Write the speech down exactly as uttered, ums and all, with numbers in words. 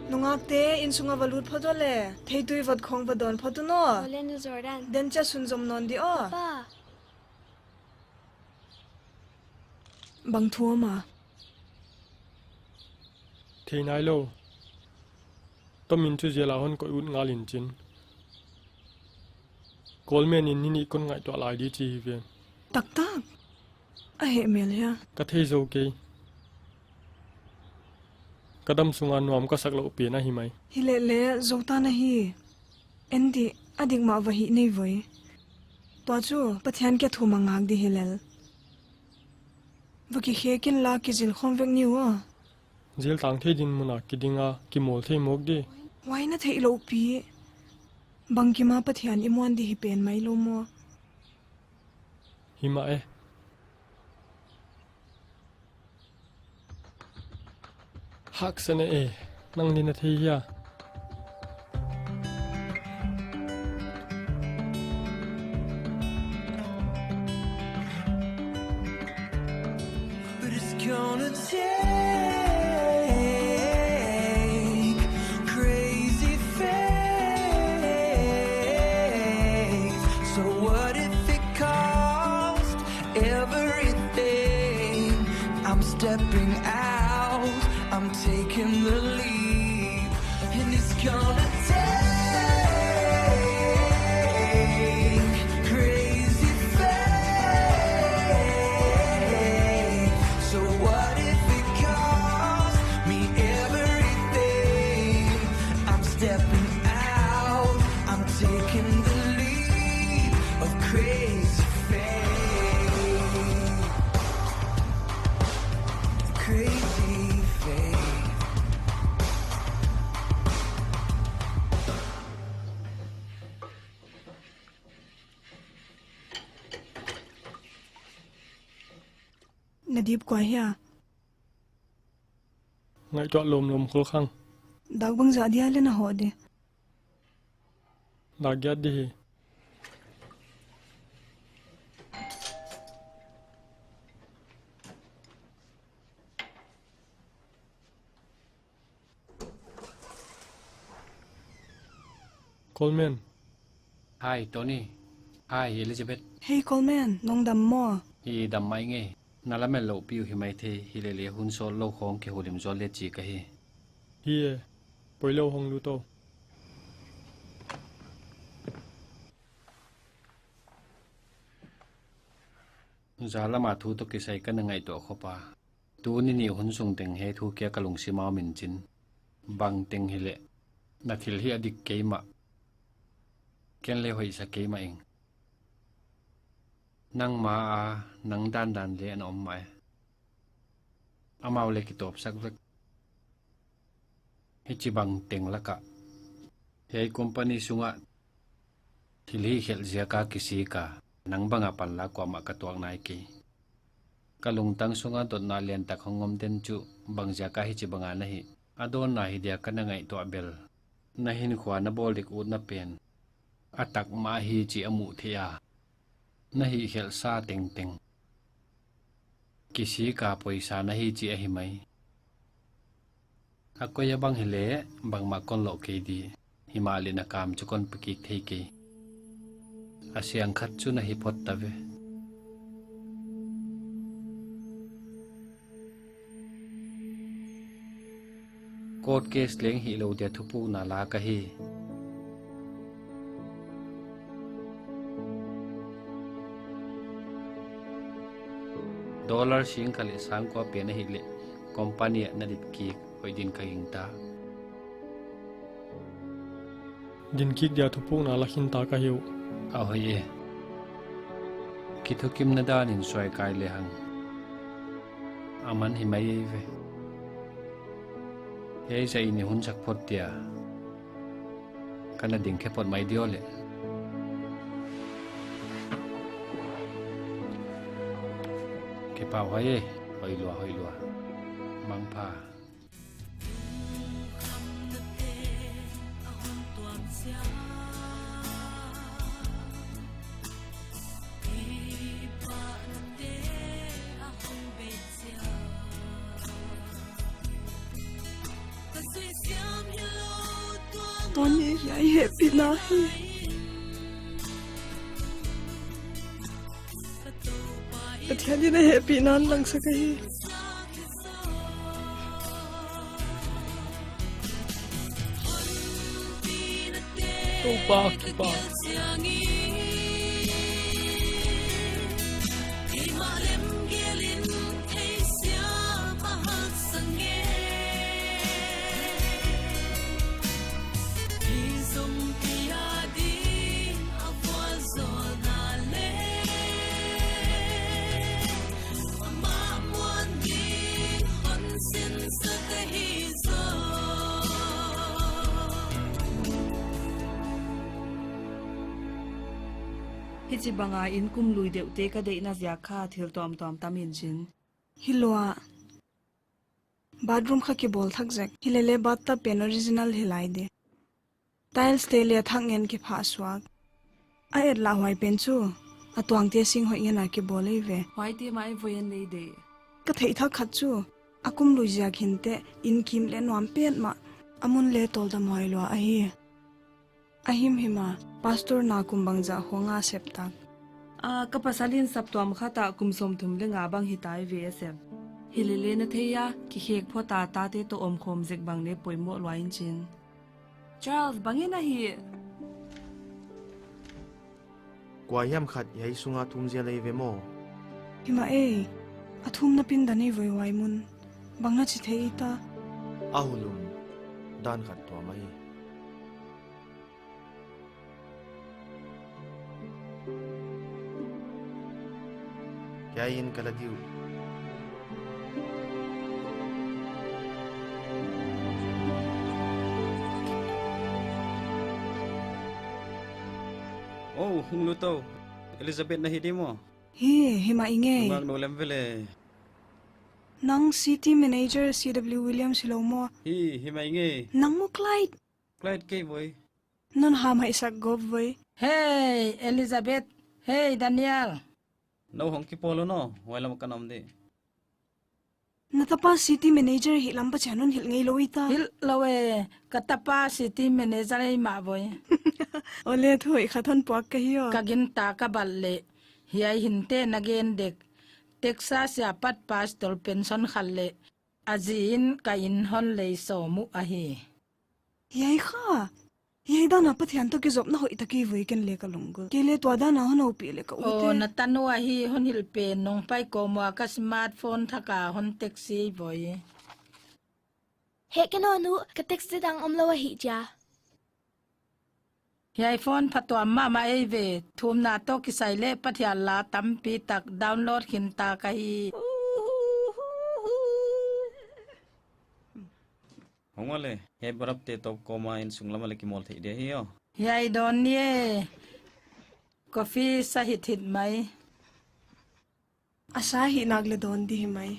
Nungakte, innsung a va lut phot un le, theitui vot khong va dawn phot un aw. Ole nu Jordan. Den cha sunzom nawn di aw. Pa. Bang thu om a? Thei nailou. Tomin chu jail a hon koih ut ngal in chin. Coleman in ni nih kon ngaihtuah lai di chi hi ve. Taktak. A hehmel hia? Ka thei zou kei. Ka dam sunga nuam ka sak louh pen ahi mai. Hileh leng, zou ta na hi. En di, a dik mah va hih nei voi. Tua chu, Pathian kiang thum a ngak di hi lel. Va kikhek inla kizil khawm vek ni uh aw. Jail tang thei dinmun a kiding a, kimawl thei mawk di. Huai na theih louh pi. Bangkim a Pathian i muan di hi pen mai lou maw? Hi mah e. Haksa ne e, nang leng na thei hia? But it's gonna take crazy faith. So what if it cost everything? I'm stepping out, I'm taking the leap, and it's gonna take crazy faith. So what if it cost me everything? I'm stepping out, I'm taking the leap of crazy faith. Crazy faith. Na dip kua hia? Ngaihtuah lawmlawm khol khang. Dak bangzah dia leng na hoh di? Dak giat di hi. Coleman. Hi, Tony. Hi, Elizabeth. Hei, Coleman, nong dam maw? I dam mai nge. Na lamet louh pi uh hi maithei, hilele hun sawtlou khong kihoulim zual le chi ka hi. Hi e, poilou hong lut o. Zalama thu toh kisai ka na ngaihtuah khop a. Tuni ni hun sung teng hiai thu kia ka lungsim a om in chin. Bangteng hileh, na thil hi a dik keimah. Ken leng hoihsa keimah ing. Nangmah a, nang dandan leng ana om mah e. Amau leng kitawpsak vek. Hichibang teng laka, hiai company sunga thil hihkhelh ziaka kisik a, nang banga panla kuamah ka tuak nai kei. Ka lungtang sunga dotna liantak hong om den chu bangziaka hichibanga na hih a dawnna hi dia ka na ngaihtuah bel. Na hinkhua na bawl dik utna pen a tak mah hi chih a muh theih a, na hihkhelhsa tengteng kisik a poisa na hi chih ahi mai. A koi a bang hileh bangmah kon loh kei di, himahleh na kam chu kon pe kik thei kei. A siang khat chu na hi phot ta ve. Court case leng hilou dia thupukna la ka hi. Dollar singkhat leh sangkua pen ahihleh company ah na dit kik hoih din ka gingta. Din kik dia thupukna la khin ta ka hi uh. A hoih e. Kithukimna dan in suai kai lehang, a man hi mai ei ve. Hiai zah in i hun sak phot dia ka na ding khe phot mai di aw leh. Kipah huai e, hoih lua, hoih lua. Mangpha. Tuni hiai hehpihna hi Pathian in a hehpihna a langsak ahi. Toupa kipak. Hichibang a inn kum lui deuhte ka deihna ziak kha thil tuamtuam tam in chin. Hilou a. Bathroom kha kibawl thak zek. Hilele bathtub pen original hi lai di. Tiles te leh a thak ngen kiphah suak. A et lah huai pen chu a tuangte sing hoih ngen a kibawl ei ve. Huaite mah i voi en lei de. Ka theih thak khat chu a kum lui ziak hinteh inn kim leh nuam petmah, a mun leh tawldam huai lua ahi. A himhim a, pastor na kum bangzah khong a sep tak? A, ka pasal in saptuam khat ah kum sawmthum leh nga bang hita ei ve a sep. Hilele na thei a, kikhek phot a tate toh omkhawm zek bang leh poimoh lua in chin. Charles, bang in ahi? Kuahiam khat hiai sunga thum zel ei ve maw? Himah ei, a thumna pindan ei voi huai mun. Bang na chi thei ta? A hulum dan khat tuam ahi. Hiai in ka la diu. Oh, hung lut ou. Elizabeth na hi di maw? Hi, himah i ngei. Nungak nou lem vele. Nang city manager C W Williams hilou maw? Hi, himah i ngei. Nang maw Clyde? Clyde kei voi. Non hamhaisak gawp voi. Hei, Elizabeth. Hei, Daniel. Nou hong kipawl un aw, huai lam ka nam di. Na tapa city manager hi lam Pathian hon hilh ngei lou ei ta? Hilh lou e, ka tapa city manager ei mah voi. Ole, thu hoih khat hon puak ka hi aw. Ka gintak a bat leh, hiai hinteh na gen dek. Texas a pat pastor pension khat leh, a zi in ka inn hon lei sawm uh ahi. Hiai kha. Hiai dan a Pathian toh kizopna hoih tak ei voi, ken leh ka lunggulh. Kei leh tua dan a hon ompih leh ka ut e. Oh, na tanu ahi, hon hilh pen nong pai kawm ua ka smartphone thak a hon text ei voi. Heh, ken hon uh, ka text dang omlou ahih chia. Hiai phone phatuam mahmah ei ve, thumna toh kisai leh Pathian la tampi tak download khin ta ka hi. Hong ua le, hiai barap te toh kawm a innsung lam a leh kimawl theih dia hi aw. Hiai dawn ni e. Coffee sa hithit mai. A sa hih nak leh dawn di hi mai.